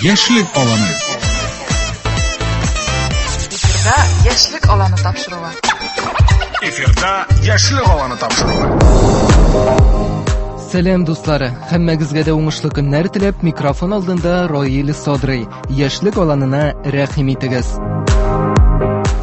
Яшьлек аланы. Эфирда Яшьлек аланы тапшыруы. Эфирда Яшьлек аланы тапшыруы. Сәлам, дуслары! Һәммәгезгә дә уңышлы көннәр теләп, микрофон алдында Раил Садрый. Яшьлек аланына рәхим итегез.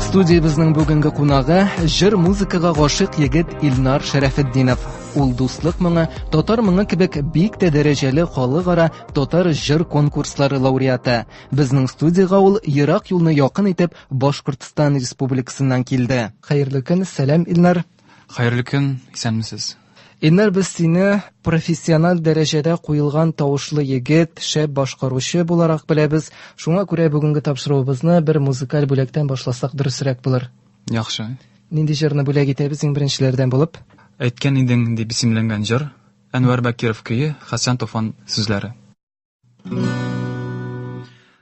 Студиябезнең бүгенге кунагы җыр музыкага гашыйк егет Илнар Шәрәфетдинов. Ул дуслык моңы, татар моңы кебек бик тә дәрәҗәле халыкара татар җыр конкурслары лауреаты. Безнең студиягә ул ерак юлны якын итеп Башкортстан Республикасыннан килде. Хәерле көн, сәлам, Илнар. Хәерле көн, исәнмесез. Илнар, без сине профессиональ дәрәҗәдә куелган тавышлы егет, шәп башкаручы буларак беләбез. Шуңа күрә бүгенге тапшыруыбызны бер музыкаль бүләктән башласак дөресрәк булыр. Яхшы. Нинди җырны бүләк итәбез иң беренчеләрдән булып? Әйткән идең дип исемләнгән җыр, Әнвәр Бәкиров көе, Хәсән Туфан сүзләре.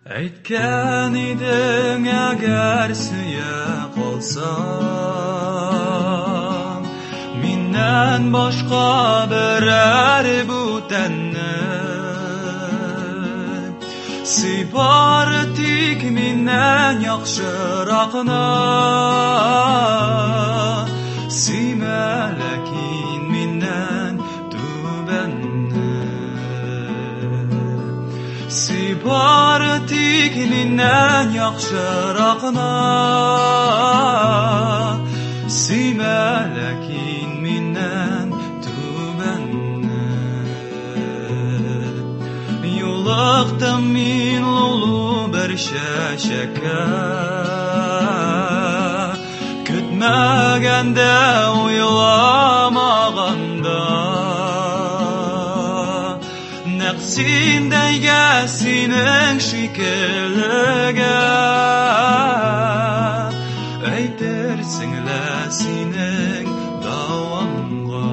Әйткән идең, әгәр сөя калсам, миннән башка берәр бүтәнне Сөй бары тик миннән яхшыракны. Сөймә ләкин миннән түбәнне. Сөй бары тик миннән яхшыракны. Сөймә ләкин миннән түбәнне. Юлыктым мин лулу бер чәчәккә. Көтмәгәндә, уйламаганда. Нәкъ синдәйгә, синең шикеллегә. Әйтерсең лә синең даваңга.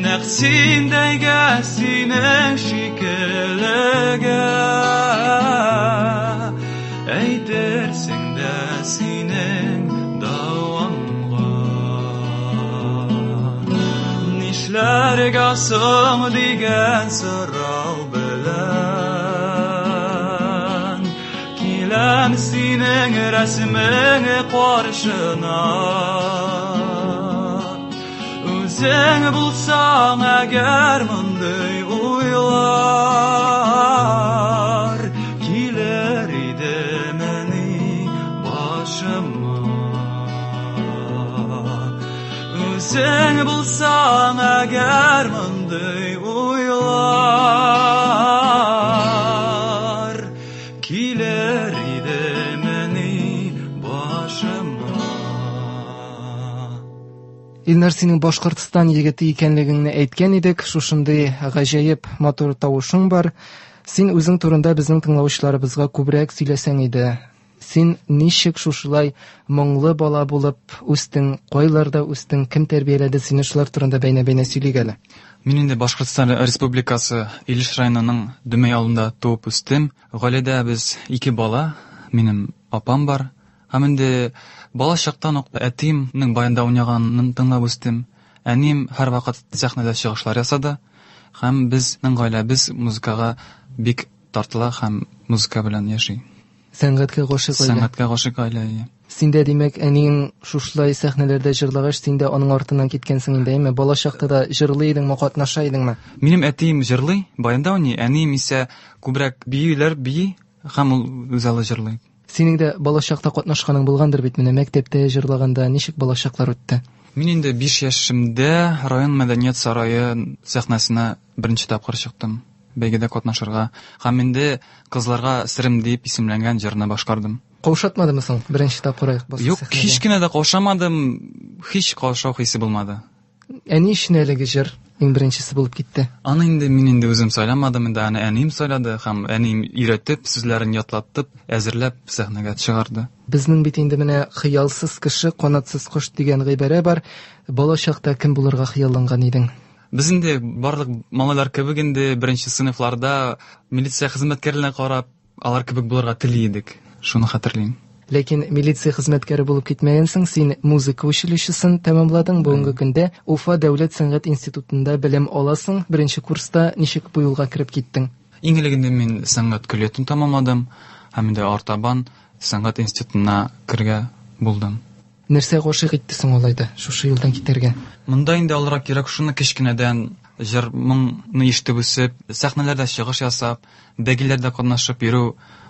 Нәкъ синдәйгә, синең шикеллегә. Әйтерсең дә синең даваңга. Нишләргә соң дигән сорау белән Киләм синең рәсемең каршына. Үзең булсаң әгәр мондый уйлар килер идемени башыма. Үзең булсаң әгәр мондый уйлар килер идемени башыма. Илнар, синең Башкортстан егете икәнлегеңне әйткән идек. Шушындый гаҗәеп матур тавышың бар. Син үзең турында безнең тыңлаучыларыбызга күбрәк сөйләсәң иде. Син ничек шушылай моңлы бала булып үстең, кайларда үстең, кем тәрбияләде сине, шулар турында бәйнә-бәйнә сөйлик әле. Мин инде Башкортстан Республикасы Илеш районының Дөмәй авылында туып үстем. Гаиләдә без ике бала, минем апам бар. Һәм инде бала чактан ук әтиемнең баянда уйнаганын тыңлап үстем. Әнием һәрвакыт сәхнәдә чыгышлар ясады. Һәм безнең гаиләбез музыкага бик тартыла һәм музыка белән яши. Сәнгатькә гашыйк гаилә. Сәнгатькә гашыйк гаилә, әйе. Син дә, димәк, әниең шушылай сәхнәләрдә җырлагач, син дә аның артыннан киткәнсең инде, әйме? Бала чакта да җырлый идеңме, катнаша идеңме? Минем әтием җырлый, баянда уйный, әнием исә күбрәк биюләр бии һәм ул үзе алай җырлый. Синең дә балачакта катнашканың булгандыр бит менә мәктәптә җырлаганда, ничек балачаклар үтте? Мин инде 5 яшемдә район мәдәният сарае сәхнәсенә беренче тапкыр чыктым бәйгедә катнашырга һәм инде Кызларга серем дип исемләнгән җырны башкардым. Каушатмадымы соң беренче тапкыр аяк басып Юк, һич кенә дә каушамадым, һич каушау хисе булмады. Ә ни өчен әлеге җыр иң беренчесе булып китте? Аны инде мин инде үзем сайламадым, инде аны әнием сайлады һәм әнием өйрәтеп, сүзләрен ятлатып, әзерләп сәхнәгә чыгарды. Безнең бит инде менә хыялсыз кеше, канатсыз кош дигән гыйбарә бар. Бала чакта кем булырга хыялланган идең? Без инде барлык малайлар кебек инде беренче сыйныфларда милиция хезмәткәрләренә карап, Алар кебек булырга тели идек, шуны хәтерлим. Ләкин милиция хезмәткәре булып китмәгәнсең, син музыка училищесын тәмамладың, бүгенге көндә Уфа дәүләт сәнгать институтында белем аласың. Беренче курста ничек бу юлга кереп киттең? Иң элек инде мин сәнгать көллиятен тәмамладым һәм инде артабан сәнгать институтына керергә булдым. Нәрсә гашыйк итте соң алай да шушы юлдан китәргә? Монда инде алырга кирәк шуны кечкенәдән җыр моңны ишетеп үсеп, сәхнәләрдә чыгыш ясап, бәйгеләрдә катнашып йөрү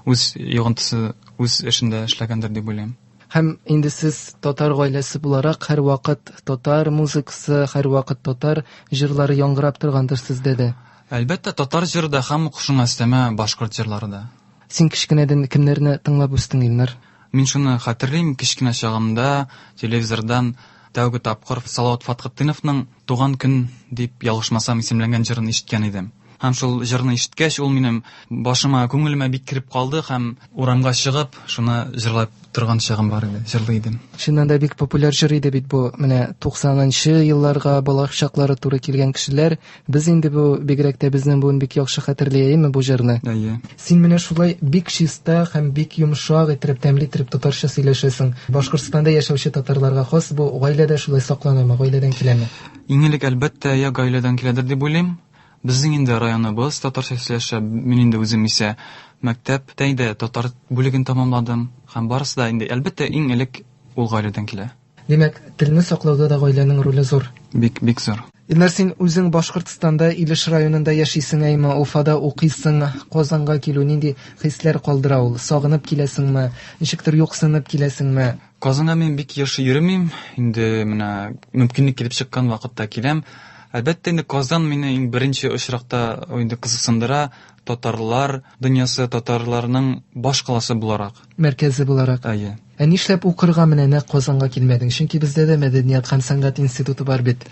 үз йогынтысы үз эшендә эшләгәндер дип уйлыйм. Һәм инде сез татар гаиләсе буларак һәрвакыт татар музыкасы, һәрвакыт татар җырлары яңгырап торгандыр сездә дә. Әлбәттә, татар җыры да һәм шуңа өстәмә башкорт җырлары да. Син кечкенәдән кемнәрне тыңлап үстең, Илнар? Мин шуны хәтерлим, кечкенә чагымда телевизордан тәүге тапкыр Салават Фатхетдиновның Туган көн дип ялгышмасам исемләнгән җырын ишеткән идем. Һәм шул җырны ишеткәч, ул минем башыма, күңелемә бик кереп калды һәм урамга чыгып, шуны җырлап торган чагым бар иде, җырлый идем. Чыннан да бик популяр җыр иде бит бу. Менә 90нчы елларга бала чаклары туры килгән кешеләр, без инде бу бигрәк тә безнең буын бик яхшы хәтерли, әйеме бу җырны? Әйе. Син менә шулай бик чиста һәм бик йомшак иттереп, тәмле иттереп татарча сөйләшәсең. Башкортстанда яшәүче татарларга хас бу гаиләдә шулай сакланамы, гаиләдән киләме? Иң элек, әлбәттә, я гаиләдән киләдер дип уйлыйм. Безнең инде районыбыз татарча сөйләшә, мин инде үзем исә мәктәптә инде татар бүлеген тәмамладым һәм барысы да инде, әлбәттә, иң элек ул гаиләдән килә. Димәк, телне саклауда да гаиләнең роле зур. Бик, бик зур. Илнар, син үзең Башкортстанда Илеш районында яшисең, әйме, Уфада укыйсың, Казанга килү нинди хисләр калдыра ул? Сагынып киләсеңме? Ничектер юксынып киләсеңме? Казанга мин бик еш йөрмим, инде менә мөмкинлек килеп чыккан вакытта киләм. Әлбәттә инде Казан мине иң беренче очракта инде кызыксындыра, татарлар дөньясы, татарларның баш каласы буларак. Мәркәзе буларак. Әйе. Ә нишләп укырга менә нәкъ Казанга килмәдең? Чөнки бездә дә мәдәният һәм сәнгать институты бар бит.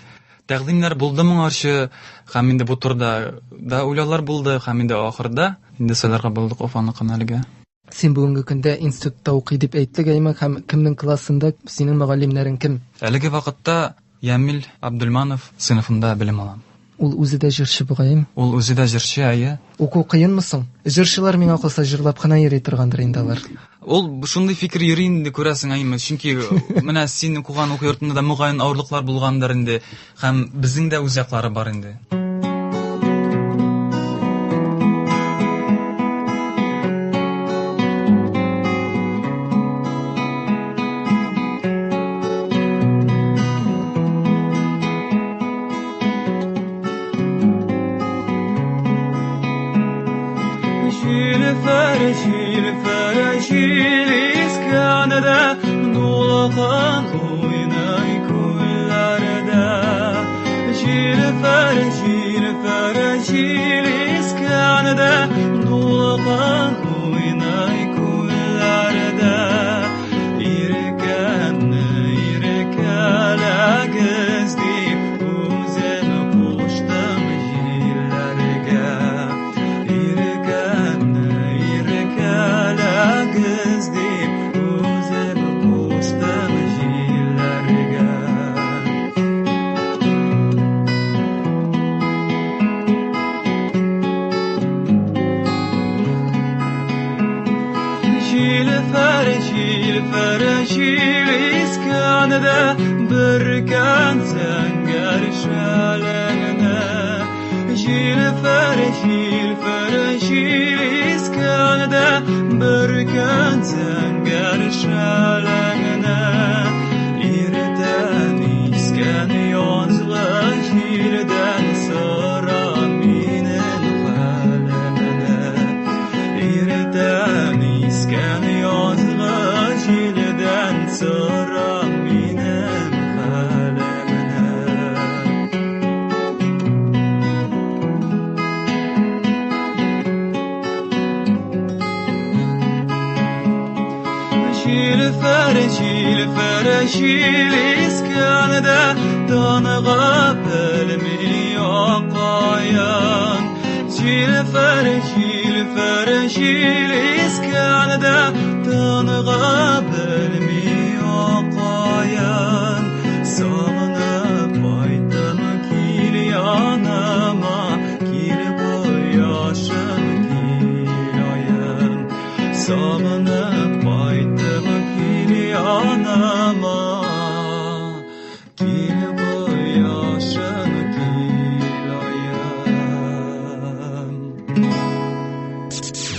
Тәкъдимнәр булды моңарчы, һәм инде бу турыда да уйлаулар булды, һәм инде ахырда инде сайларга булдык Уфаныкын әлегә. Син бүгенге көндә институтта укый дип әйттек, әйме, һәм кемнең классында синең мөгаллимнәрең кем? Әлеге вакытта Ямил Абдулманов сыйныфында белем алам. Ул үзе дә җырчы бугай. Ул үзе дә җырчы, әйе. Уку кыенмы соң? Җырчылар миңа калса җырлап кына йөри торгандыр инде алар. Ул шундый фикер йөри инде, күрәсең, әйеме? Чөнки менә син укыган уку йортында да мөгаен авырлыклар булгандыр инде, һәм безнең дә үз яклары бар инде. Җилфәр, җил искәндә, дулкын уйный күлләрдә. Җилфәр, җилфәр, җил искәндә, дулкын уйный күлләрдә. Иркәмне иркәләгез дип, үзем куштым җилләргә. Иркәмне иркәләгез дип, үзем куштым җилләргә. Җилфәр, җилфәр, җил искәндә, бөркән зәңгәр шәлеңне. Җилфәр, җилфәр, җил искәндә, бөркән зәңгәр шәлеңне. Иртән искән язгы җилдән сора минем хәлемне. Иртән искән язгы җилдән сора минем хәлемне. Җилфәр, җилфәр, җил искәндә, тыныга белми акаен. Җилфәр, җилфәр, җил искәндә, тыныга белми акаен. Сагынып кайттым, кил яныма, кил кояшым, кил аем. Сагынып кайттым, кил яныма, кил кояшым, кил аем.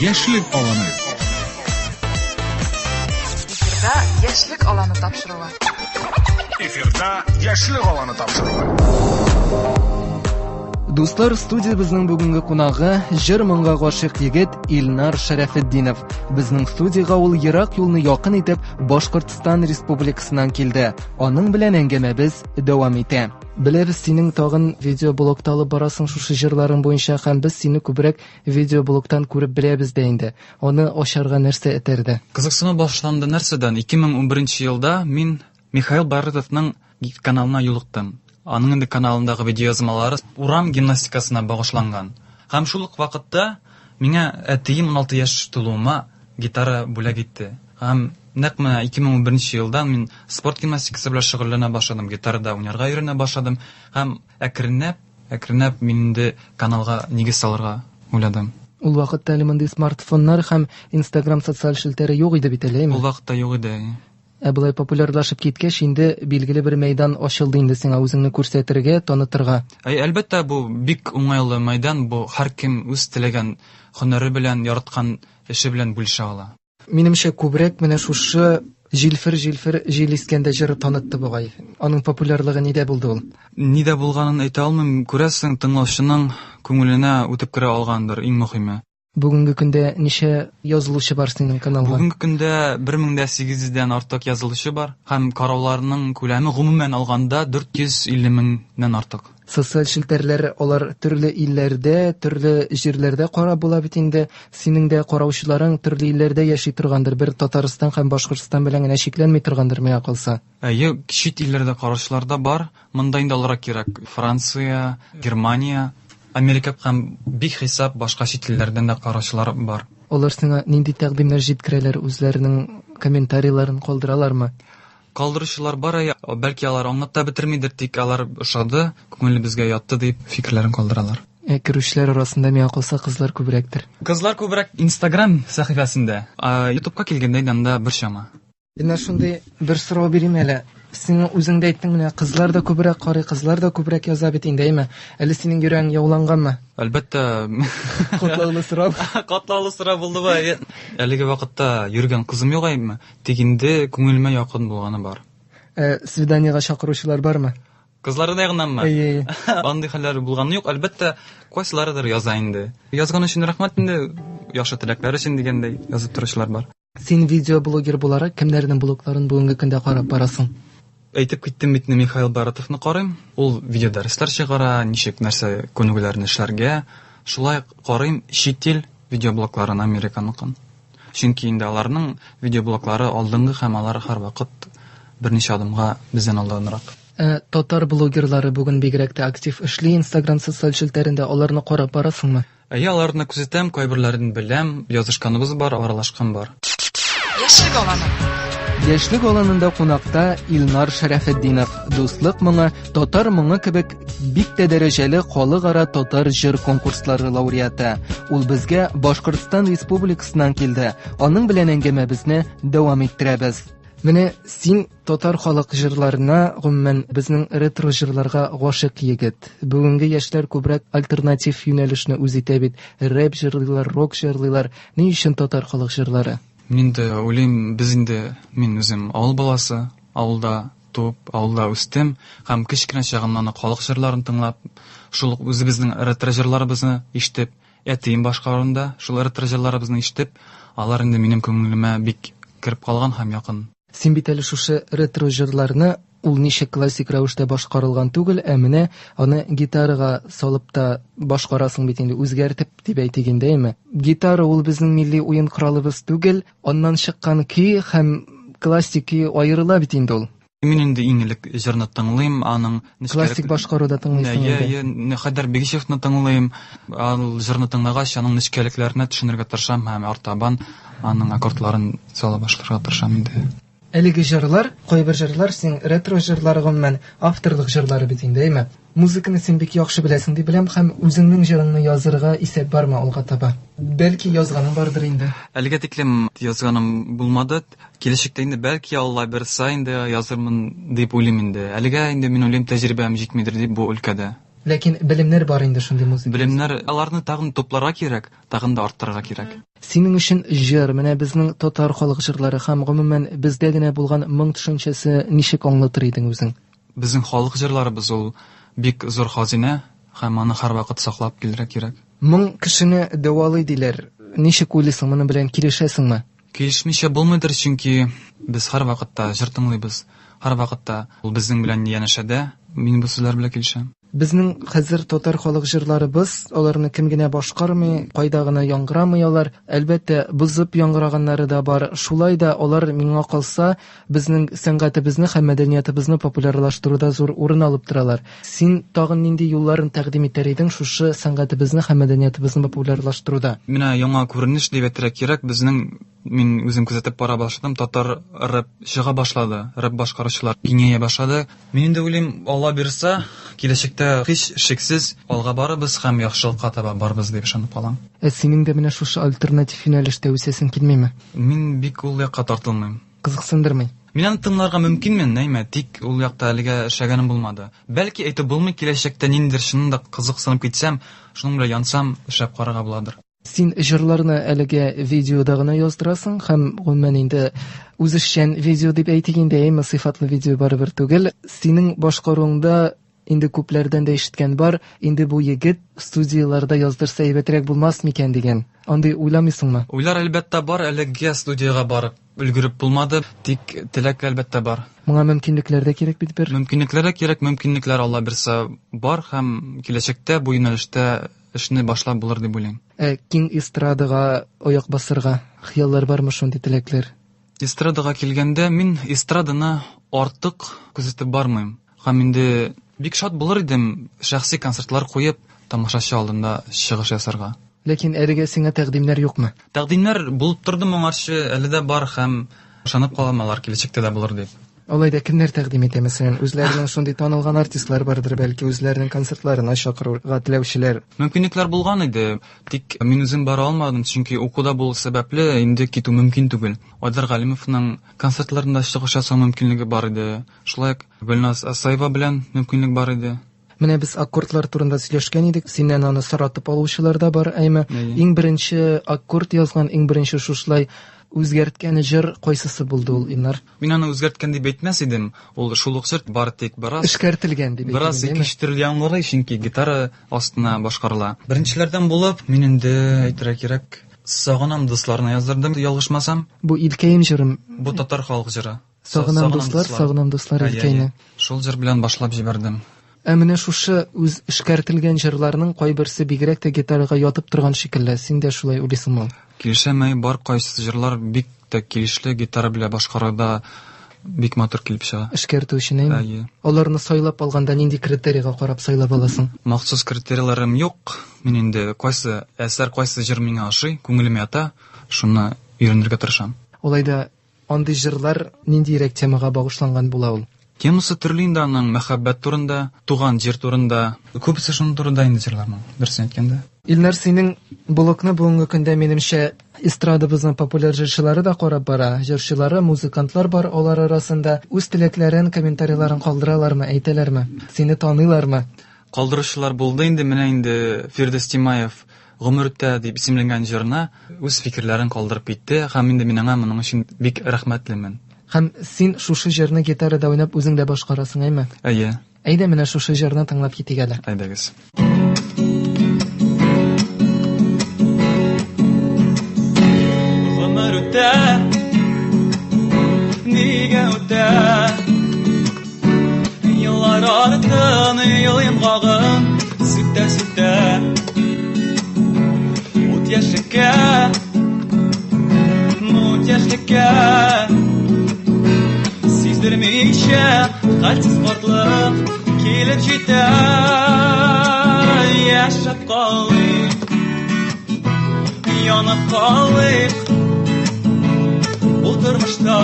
Яшьлек аланы. Эфирда Яшьлек аланы тапшыруы. Эфирда Яшьлек аланы тапшыруы. Дуслар, студиябезнең бүгенге кунагы җыр моңга гашыйк егет Илнар Шәрәфетдинов. Безнең студиягә ул ерак юлны якын итеп Башкортстан Республикасыннан килде. Аның белән әңгәмәбез дәвам итә. Беләбез, синең тагын видеоблогта алып барасың шушы җырларың буенча һәм без сине күбрәк видеоблогтан күреп беләбез дә инде. Аны ачарга нәрсә этәрде? Кызыксыну башланды нәрсәдән? 2011 елда мин Михаил Барытовның каналына юлыктым. Аның инде каналындагы видеоязмалары урам гимнастикасына багышланган. Һәм шул ук вакытта миңа әтием 16 яшь тулуыма гитара бүләк итте. Һәм нәкъ менә 2011 елдан мин спорт гимнастикасы белән шөгыльләнә башладым, гитарада уйнарга өйрәнә башладым һәм әкренләп, әкренләп мин инде каналга нигез салырга уйладым. Ул вакытта әле мондый смартфоннар һәм Инстаграм социаль челтәре юк иде бит әле, әйме? Ул вакытта юк иде. Ә болай популярлашып киткәч, инде билгеле бер мәйдан ачылды инде сиңа үзеңне күрсәтергә, танытырга. Әй, әлбәттә, бу бик уңайлы мәйдан, бу һәркем үз теләгән һөнәре белән, яраткан эше белән бүлешә ала. Минемчә, күбрәк менә шушы Җилфер-җилфер җил искәндә җыры танытты бугай. Аның популярлыгы нидә булды ул? Нидә булганын әйтә алмыйм, күрәсең, тыңлаучының күңеленә үтеп керә алгандыр, иң мөһиме. Бүгенге көндә ничә язылучы бар синең каналга? Бүгенге көндә 1800 дән артык язылучы бар һәм карауларның күләме гомумән алганда 450 меңнән артык. Социаль челтәрләр алар төрле илләрдә, төрле җирләрдә карап була бит инде. Синең дә караучыларың төрле илләрдә яши торгандыр, бер Татарстан һәм Башкортстан белән генә чикләнми торгандыр, миңа калса. Әйе, чит илләрдә караучылар да бар. Монда инде алырга кирәк Франция, Германия, Америка һәм бихисап башка чит илләрдән дә караучылар бар. Алар сиңа нинди тәкъдимнәр җиткерәләр, үзләренең комментарийларын калдыралармы? Калдыручылар бар, әйе, бәлки алар аңлап та бетермидер, тик алар ошады, күңелебезгә ятты дип фикерләрен калдыралар. Ә керүчеләр арасында миңа калса кызлар күбрәктер. Кызлар күбрәк Инстаграм сәхифәсендә, ә Ютубка килгәндә инде анда бер чама. Менә шундый бер сорау бирим әле. Син үзең дә әйттең менә, кызлар да күбрәк карый, кызлар да күбрәк яза бит инде, әйме? Әле синең йөрәгең яуланганмы? Әлбәттә. Катлаулы сорау. Катлаулы сорау булды бу. Әлеге вакытта йөргән кызым юк әйме? Тик инде күңелемә якын булганы бар. Ә, свиданиега чакыручылар бармы? Кызлары да ягыннанмы? Әйе, әйе. Андый хәлләр булганы юк. Әлбәттә, кайсыларыдыр яза инде. Язган өчен рәхмәт инде, яхшы теләкләр өчен дигәндәй язып торучылар бар. Син видеоблогер буларак кемнәрнең блогларын бүгенге көндә карап барасың? Әйтеп киттем бит, Михаил Баратовны карыйм. Ул видеодәресләр чыгара, ничек нәрсә күнегүләрне эшләргә. Шулай ук карыйм чит ил видеоблогларын, Американыкын. Чөнки инде аларның видеоблоглары алдынгы һәм алар һәрвакыт берничә адымга бездән алданрак. Ә татар блогерлары бүген бигрәк тә актив эшли Инстаграм социаль челтәрендә, аларны карап барасыңмы? Әйе, аларны күзәтәм, кайберләрен беләм, язышканыбыз бар, аралашкан бар. Яшьлек аланы. Яшьлек аланында кунакта Илнар Шәрәфетдинов. Дуслык моңы, татар моңы кебек бик тә дәрәҗәле халыкара татар җыр конкурслары лауреаты. Ул безгә Башкортстан Республикасыннан килде. Аның белән әңгәмәбезне дәвам иттерәбез. Менә син татар халык җырларына, гомумән, безнең ретро җырларга гашыйк егет. Бүгенге яшьләр күбрәк альтернатив юнәлешне үз итә бит. Рэп җырлыйлар, рок җырлыйлар. Ни өчен татар халык җырлары? Мин инде уйлыйм, без инде, мин үзем авыл баласы, авылда туып, авылда үстем һәм кечкенә чагымнан ук халык җырларын тыңлап, шул ук үзебезнең ретро җырларыбызны ишетеп, әтием башкаруында шул ретро җырларыбызны ишетеп, алар инде минем күңелемә бик кереп калган һәм якын. Син бит әле шушы ретро җырларны ул ничек классик рәвештә башкарылган түгел, ә менә аны гитарага салып та башкарасың бит инде, үзгәртеп дип әйтик инде, әйме? Гитара ул безнең милли уен коралыбыз түгел, аннан чыккан көй һәм классик көй аерыла бит инде ул. Мин инде иң элек җырны тыңлыйм, аның нечкәрек Классик башкаруда тыңлыйсың Әйе, инде. әйе, Хәйдәр Бигичевны тыңлыйм. Ул җырны тыңлагач, аның нечкәлекләренә төшенергә тырышам һәм артабан аның аккордларын сала башларга тырышам инде. Әлеге җырлар, кайбер җырлар син ретро җырлары гомумән авторлык җырлары бит инде, әйме? Музыканы син бик яхшы беләсең дип беләм һәм үзеңнең җырыңны язырга исәп бармы алга таба? Бәлки язганың бардыр инде. Әлегә тиклем язганым булмады. Киләчәктә инде бәлки Алла бирса инде язырмын дип уйлыйм инде. Әлегә инде мин уйлыйм тәҗрибәм җитмидер дип бу өлкәдә. Ләкин белемнәр бар инде шундый музыка. Белемнәр, аларны тагын тупларга кирәк, тагын да арттырырга кирәк. Синең өчен җыр, менә безнең татар халык җырлары һәм гомумән бездә генә булган моң төшенчәсе ничек аңлатыр идең үзең? Безнең халык җырларыбыз ул бик зур хазинә һәм аны һәрвакыт саклап килергә кирәк. Моң кешене дәвалый диләр. Ничек уйлыйсың, моның белән килешәсеңме? Килешмичә булмыйдыр, чөнки без һәрвакытта җыр тыңлыйбыз, һәрвакытта ул безнең белән янәшәдә. Мин бу сүзләр белән килешәм. Безнең хәзер татар халык җырларыбыз, аларны кем генә башкармый, кайда гына яңгырамый алар. Әлбәттә, бозып яңгыраганнары да бар. Шулай да алар, миңа калса, безнең сәнгатебезне һәм мәдәниятыбызны популярлаштыруда зур урын алып торалар. Син тагын нинди юлларын тәкъдим итәр идең шушы сәнгатебезне һәм мәдәниятыбызны популярлаштыруда? Менә яңа күренеш дип әйтергә кирәк, безнең, мин үзем күзәтеп бара башладым, татар рэп чыга башлады, рэп башкаручылар киңәя башлады. Мин инде уйлыйм, Алла бирса, киләчәктә һич шиксез алга барырбыз һәм яхшылыкка таба барырбыз дип ышанып калам. Ә синең дә менә шушы альтернатив юнәлештә үсәсең килмиме? Мин бик ул якка тартылмыйм. Кызыксындырмый. Мин аны тыңларга мөмкинмен, әйме, тик ул якта әлегә эшләгәнем булмады. Бәлки әйтеп булмый, киләчәктә ниндидер чыннан да кызыксынып китсәм, шуның белән янсам, эшләп карарга буладыр. Син җырларны әлегә видеода гына яздырасың һәм гомумән инде үзешчән видео дип әйтик инде, әйме, сыйфатлы видео барыбер түгел. Синең башкаруыңда инде күпләрдән дә ишеткән бар, инде бу егет студияларда яздырса әйбәтрәк булмас микән дигән. Андый уйламыйсыңмы? Уйлар әлбәттә бар, әлегә студиягә барып өлгереп булмады, тик теләк әлбәттә бар. Моңа мөмкинлекләр дә кирәк бит бер. Мөмкинлекләр дә кирәк, мөмкинлекләр Алла бирсә бар һәм киләчәктә бу юнәлештә эшне башлап булыр дип уйлыйм. Ә киң эстрадага аяк басырга хыяллар бармы, шундый теләкләр? Эстрадага килгәндә, мин эстраданы артык күзәтеп бармыйм. Һәм инде бик шат булыр идем шәхси концертлар куеп, тамашачы алдында чыгыш ясарга. Ләкин әлегә сиңа тәкъдимнәр юкмы? Тәкъдимнәр булып торды моңарчы, әле дә бар һәм ышанып калам, алар киләчәктә дә булыр дип. Алай да кемнәр тәкъдим итә, мәсәлән, үзләренең шундый танылган артистлар бардыр, бәлки үзләренең концертларына чакыруга теләүчеләр. Мөмкинлекләр булган иде, тик мин үзем бара алмадым, чөнки укуда булу сәбәпле инде китү мөмкин түгел. Айдар Галимовның концертларында чыгыш ясау мөмкинлеге бар иде. Шулай ук Гөлназ Асаева белән мөмкинлек бар иде. Менә без аккордлар турында сөйләшкән идек, синнән аны соратып алучылар да бар, әйме? Иң беренче аккорд язган, иң беренче шушылай үзгәрткән җыр кайсысы булды ул, Илнар? Мин аны үзгәрткән дип әйтмәс идем. Ул шул ук җыр, бары тик бераз эшкәртелгән дип Бераз икенче төрле яңгырый, чөнки гитара астына башкарыла. Беренчеләрдән булып, мин инде әйтергә кирәк, Сагынам дусларны яздырдым, ялгышмасам. Бу Илкәем җырым. Бу татар халык җыры. Сагынам дуслар, сагынам дуслар Илкәйне. Шул җыр белән башлап җибәрдем. Ә менә шушы үз эшкәртелгән җырларның кайберсе бигрәк тә гитарага ятып торган шикелле. Син дә шулай уйлыйсыңмы? Килешәм, әй, бар кайсы җырлар бик тә килешле, гитара белән башкаруда бик матур килеп чыга. Эшкәртү өчен, әйме? Әйе. Аларны сайлап алганда нинди критерийга карап сайлап аласың? Махсус критерийларым юк. Мин инде кайсы әсәр, кайсы җыр миңа ошый, күңелемә ята, шуны өйрәнергә тырышам. Алай да андый җырлар ниндирәк темага багышланган була ул? Темасы төрле инде аның, мәхәббәт турында, туган җир турында. Күбесе шуның турында инде җырларның, дөресен әйткәндә. Илнар, синең блогны бүгенге көндә, минемчә, эстрадабызның популяр җырчылары да карап бара. Җырчылары, музыкантлар бар алар арасында. Үз теләкләрен, комментарийларын калдыралармы, әйтәләрме? Сине таныйлармы? Калдыручылар булды инде, менә инде Фирдүс Тимаев Гомер үтә дип исемләнгән җырына үз фикерләрен калдырып китте һәм инде мин аңа моның өчен бик рәхмәтлемен. Һәм син шушы җырны гитарада уйнап үзең дә башкарасың, әйме? Әйе. Әйдә, менә шушы җырны тыңлап китик әле. Әйдәгез. Гомер үтә, нигә үтә? Еллар артын, ел йомгагын сүтә-сүтә. Ут яшьлеккә, мут яшьлеккә, сиздермичә хәлсез картлык килеп җитә. Яшәп калыйк, янып калыйк, бу тормышта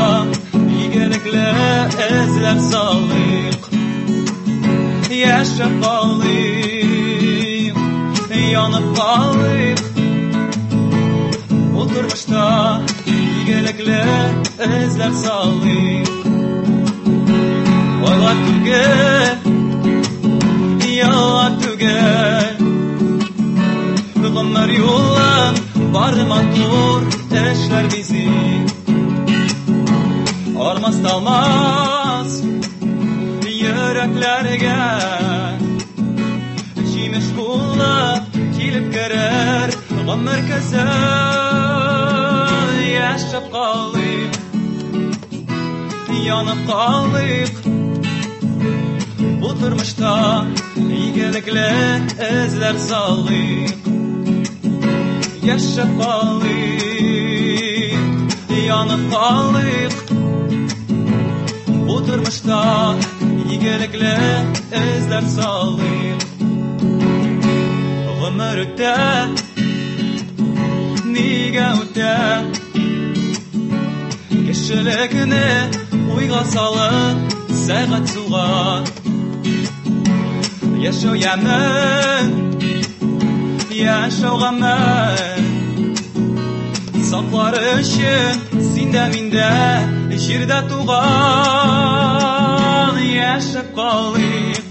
игелекле эзләр салыйк. Яшәп калыйк, янып калыйк, бу тормышта игелекле эзләр салыйк. Айлар түгел, еллар түгел, түгел. Гомер юлын бары матур эшләр бизи. Армас талмас йөрәкләргә җимеш булып килеп керер гомер көзе. Яшәп калыйк, янып калыйк бу тормышта, игелекле эзләр салыйк. Яшәп калыйк, янып калыйк бу тормышта, игелекле эзләр салыйк. Гомер үтә, нигә үтә? Кешелекне уйга салып сәгать суга. Яшәү ямен, яшәү гамен саклар өчен син дә, мин дә җирдә туган. Яшәп калыйк,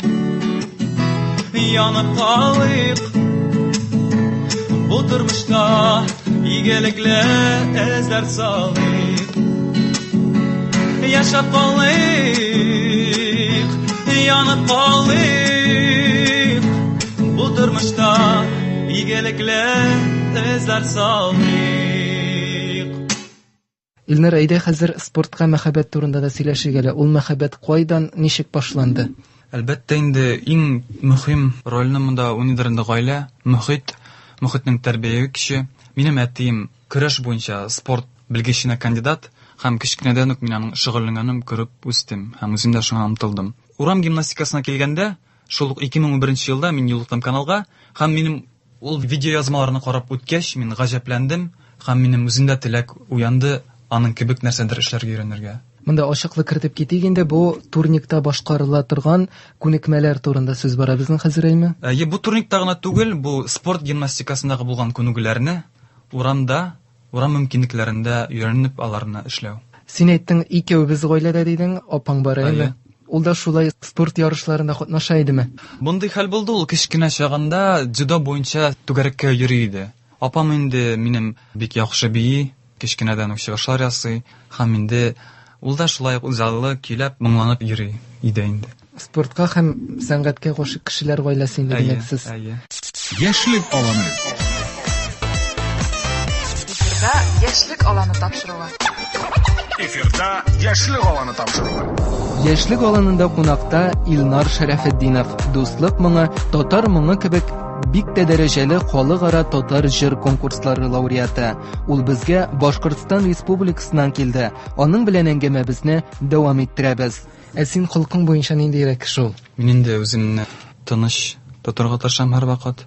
янып калыйк бу тормышта, игелекле эзләр салыйк. Яшәп калыйк, янып калыйк бу тормышта, игелекле эзләр салыйк. Илнар, әйдә, хәзер спортка мәхәббәт турында да сөйләшик әле. Ул мәхәббәт кайдан, ничек башланды? Әлбәттә инде, иң мөһим рольне монда уйныйдыр инде гаилә, мохит, мохитнең тәрбияви көче. Минем әтием көрәш буенча спорт белгеченә кандидат, һәм кечкенәдән үк мин аның шөгыльләнгәнен күреп үстем һәм үзем дә шуңа омтылдым. Урам гимнастикасына килгәндә, шул ук 2011 елда мин юлыктым каналга, һәм минем ул видеоязмаларны карап үткәч, мин гаҗәпләндем, һәм минем үземдә теләк уянды аның кебек нәрсәдер эшләргә өйрәнергә. Монда ачыклык кертеп китик инде, бу турникта башкарыла торган күнекмәләр турында сүз бара безнең хәзер, әйме? Әйе, бу турникта гына түгел, бу спорт гимнастикасындагы булган күнегүләрне урамда, урам мөмкинлекләрендә өйрәнеп аларны эшләү. Син әйттең, икәүбез гаиләдә дидең, апаң бар, әйме? Ул да шулай спорт ярышларында катнаша идеме? Мондый хәл булды, ул кечкенә чагында дзюдо буенча түгәрәккә йөри иде. Апам инде минем бик яхшы бии, кечкенәдән үк чыгышлар ясый, һәм инде ул да шулай ук үзаллы көйләп, моңланып йөри иде инде. Спортка һәм сәнгатькә гашыйк кешеләр гаиләсе инде, димәк сез. Әйе. Яшьлек аланы. Эфирда Яшьлек аланы тапшыруы. Эфирда Яшьлек аланы тапшыруы. Яшьлек аланында кунакта Илнар Шәрәфетдинов. Дуслык моңы, Татар моңы кебек бик тә дәрәҗәле халыкара татар җыр конкурслары лауреаты. Ул безгә Башкортстан Республикасыннан килде. Аның белән әңгәмәбезне дәвам иттерәбез. Ә син холкың буенча ниндирәк кеше ул? Мин инде үземне тыныч тотарга тырышам һәрвакыт.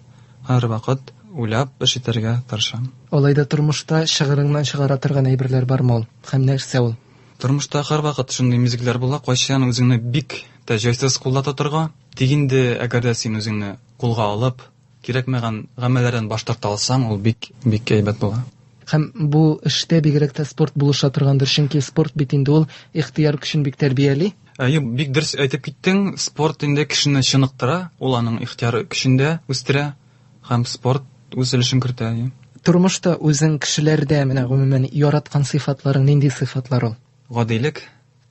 Һәрвакыт уйлап эш итәргә тырышам. Алай да тормышта чыгырыңнан чыгара торган әйберләр бармы ул? Һәм нәрсә ул? Тормышта һәрвакыт шундый мизгелләр була, кайчан үзеңне бик тә җайсыз кулда тотарга. Тик инде әгәр дә син үзеңне кулга алып, кирәкмәгән гамәлләрдән баш тарта алсаң, ул бик, бик әйбәт була. Һәм бу эштә бигрәк тә спорт булыша торгандыр, чөнки спорт бит инде ул ихтыяр көчен бик тәрбияли. Әйе, бик дөрес әйтеп киттең. Спорт инде кешене чыныктыра, ул аның ихтыяр көчен дә үстерә, һәм спорт үз өлешен кертә. Әйе. Тормышта үзең кешеләрдә менә гомумән яраткан сыйфатларың нинди сыйфатлар ул? Гадилек,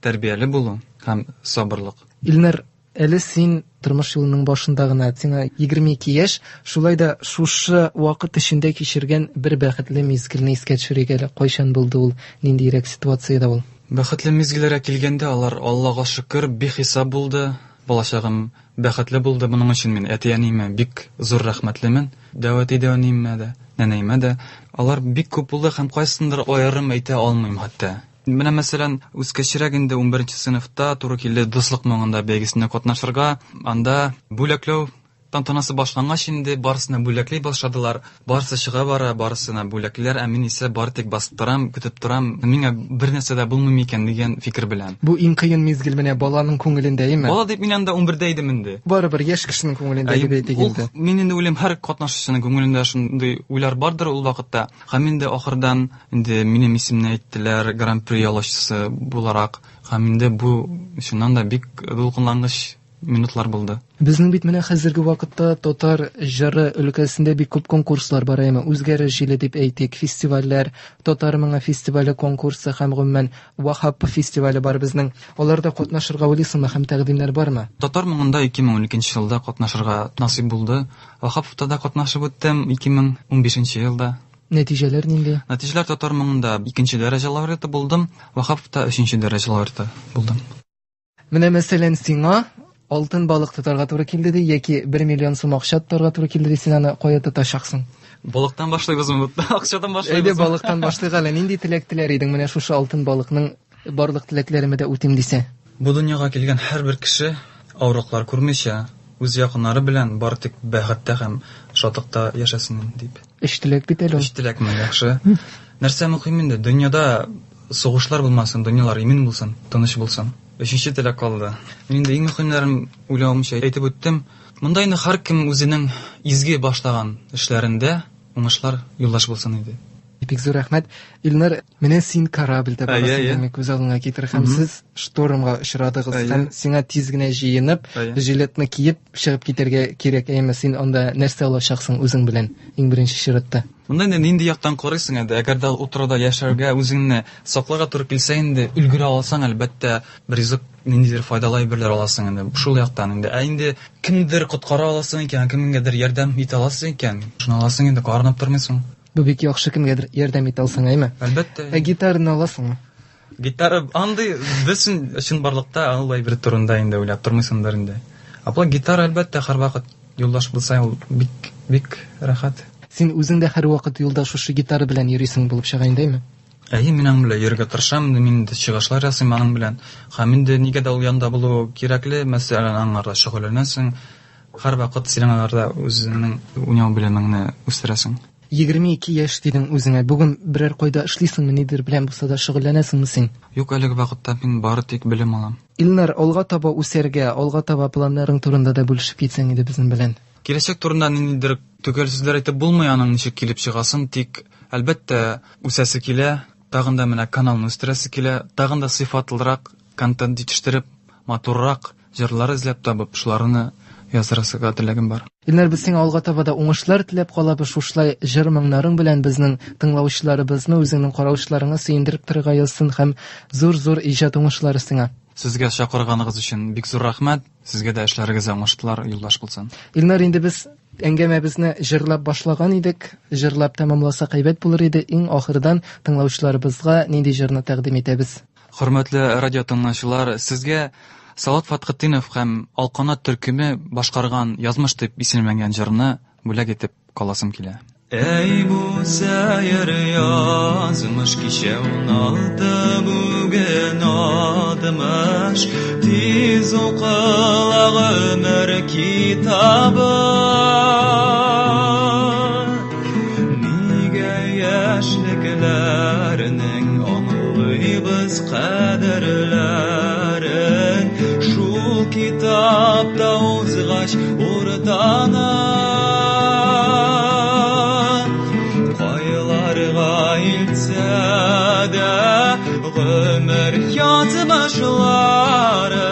тәрбияле булу һәм сабырлык. Илнар, әле син тормыш юлының башында гына, сиңа 22 яшь, шулай да шушы вакыт эчендә кичергән бер бәхетле мизгелне искә төшерик әле. Кайчан булды ул, ниндирәк ситуациядә ул? Бәхетле мизгелләргә килгәндә, алар, Аллага шөкер, бихисап булды. Балачагым бәхетле булды. Моның өчен мин әти-әниемә бик зур рәхмәтлемен. Дәү әти, дәү әниемә дә, нәнәемә дә. Алар бик күп булды һәм кайсындыр аерым әйтә алмыйм хәтта. Менә, мәсәлән, үскәчрәк инде 11 сыйныфта туры килде Дуслык моңында бәйгесендә катнашырга. Анда бүләкләү тантанасы башлангач инде барысына бүләкли башладылар. Барысы чыга бара, барысына бүләкләр, ә мин исә бары тик басып торам, көтеп торам. Миңа бер нәрсә дә булмый микән дигән фикер белән. Бу иң кыен мизгел менә баланың күңелендә, әйеме? Бала дип мин анда 11дә идем инде. Барыбер яшь кешенең күңелендә дип әйтик инде. Мин инде уйлыйм, һәр катнашучының күңелендә шундый уйлар бардыр ул вакытта. Һәм инде ахырдан инде минем исемне әйттеләр гран-при алучысы буларак. Һәм инде бу чыннан да бик дулкынлангыч минутлар булды. Безнең бит менә хәзерге вакытта татар җыры өлкәсендә бик күп конкурслар бар, әйме? Үзгәреш җиле дип әйтик, фестивальләр, Татар моңы фестивале конкурсы һәм гомумән Ваһап фестивале бар безнең. Аларда катнашырга уйлыйсыңмы һәм тәкъдимнәр бармы? Татар моңында 2012 елда катнашырга насыйп булды. Ваһаповта да катнашып үттем 2015 елда. Нәтиҗәләр нинди? Нәтиҗәләр татар моңында икенче дәрәҗә лауреаты булдым, Ваһаповта өченче дәрәҗә лауреаты булдым. Менә мәсәлән, сиңа алтын балык тотарга туры килде ди, яки 1 миллион сум акча тотарга туры килде ди, син аны кая тотачаксың? Балыктан башлыйбызмы? Акчадан башлыйбызмы? Әйдә, балыктан башлыйк әле. Нинди теләк теләр идең менә шушы алтын балыкның барлык теләкләремә дә үтим дисә? Бу дөньяга килгән һәрбер кеше авырлыклар күрмичә, үз якыннары белән бары тик бәхеттә һәм шатлыкта яшәсен дип. Өч теләк бит әле ул. Өч теләкме, яхшы. Нәрсә мөһим инде? Дөньяда сугышлар булмасын, дөньялар имин булсын, тыныч булсын. Өченче теләк калды. Мин инде иң мөһимнәрен уйлавымча әйтеп үттем. Монда инде һәркем үзенең изге башлаган эшләрендә уңышлар юлдаш булсын иде. Бик зур рәхмәт. Илнар, менә син корабльдә барасың, димәк, күз алдыңа китер һәм сез штормга очрадыгыз һәм сиңа тиз генә җыенып, жилетны киеп чыгып китәргә кирәк. Әмма син анда нәрсә алачаксың үзең белән иң беренче чиратта? Монда инде нинди яктан карыйсың инде, әгәр дә утрауда яшәргә, үзеңне сакларга туры килсә инде, өлгерә алсаң, әлбәттә, бер ризык, ниндидер файдалы әйберләр аласың инде, шул яктан инде. Ә инде кемдер коткара аласың икән, кемгәдер ярдәм итә аласың икән, шуны аласың инде, карынып тормыйсың. Бу бик яхшы кемгәдер ярдәм итә алсаң, әйме? Әлбәттә. Ә гитараны аласыңмы? Гитара андый бөтен чынбарлыкта ул әйбер турында инде уйлап тормыйсыңдыр инде. Ә болай гитара, әлбәттә, һәрвакыт юлдаш булса, ул бик, бик рәхәт. Син үзең дә һәрвакыт юлда шушы гитара белән йөрисең булып чыга инде, әйме? Әйе, мин аның белән йөрергә тырышам, инде мин инде чыгышлар ясыйм аның белән. Һәм инде нигә дә ул янда булу кирәкле, мәсәлән, аңарда шөгыльләнәсең. Һәрвакыт син аңарда үзеңнең уйнау белемеңне үстерәсең. 22 яшь дидең үзеңә. Бүген берәр кайда эшлисеңме, нидер белән булса да шөгыльләнәсеңме син? Юк, әлеге вакытта мин бары тик белем алам. Илнар, алга таба үсәргә, алга таба планнарың турында да бүлешеп китсәң иде безнең белән. Киләчәк турында ниндидер төгәл сүзләр әйтеп булмый, аның ничек килеп чыгасын, тик, әлбәттә, үсәсе килә, тагын да менә каналны үстерәсе килә, тагын да сыйфатлырак контент җитештереп, матуррак җырлар эзләп табып, шуларны яздырасыга теләгем бар. Илнар, без сиңа алга таба да уңышлар теләп калабыз. Шушылай җыр моңнарың белән безнең тыңлаучыларыбызны, үзеңнең караучыларыңны сөендереп торырга язсын һәм зур-зур иҗат уңышлары сиңа. Сезгә чакырганыгыз өчен бик зур рәхмәт. Сезгә дә эшләрегездә уңышлар юлдаш булсын. Илнар, инде без әңгәмәбезне җырлап башлаган идек. Җырлап тәмамласак әйбәт булыр иде. Иң ахырдан тыңлаучыларыбызга нинди җырны тәкъдим итәбез? Хөрмәтле радио тыңлаучылар, сезгә Салават Фатхетдинов һәм Алканат төркеме башкарган Язмыш дип исемләнгән җырны бүләк итеп каласым килә. Әй бу сәер язмыш, кичә 16, бүген 60, тиз укыла гомер китабы. Нигә яшьлекләрнең аңлыйбыз кадерләрен, шул китапта узгач уртаны. Кайларга илтсә дә гомер язмышлары,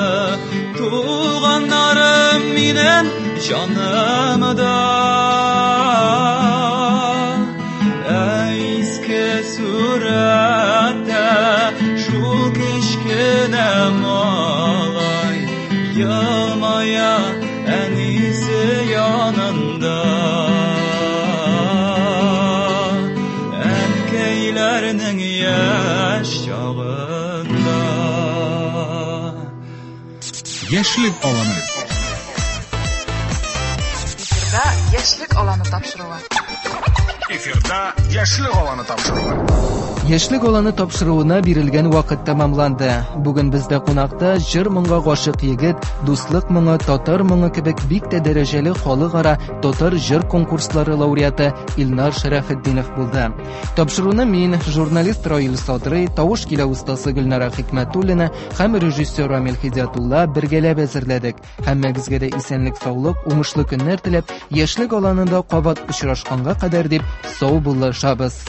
туганнарым минем җанымда. Ә иске сурәттә шул кечкенә малай елмая әнисе янында. Әнкәйләрнең яшь чагында. Яшьлек аланы. Эфирда Яшьлек аланы тапшыруы. Эфирда Яшьлек аланы тапшыруы. Яшьлек аланы тапшыруына бирелгән вакыт тәмамланды. Бүген бездә кунакта җыр моңга гашык егет, дуслык моңы, татар моңы кебек бик тә дәрәҗәле халыкара татар җыр конкурслары лауреаты Илнар Шәрәфетдинов булды. Тапшыруны мин, журналист Раил Садрый, тавыш килә остасы Гөлнара Хикмәтуллина һәм режиссер Рамил Хидиятулла бергәләп әзерләдек. Һәммәгезгә дә исәнлек, саулык, уңышлы көннәр теләп, Яшьлек аланында кабат очрашканга кадәр дип сау булышабыз.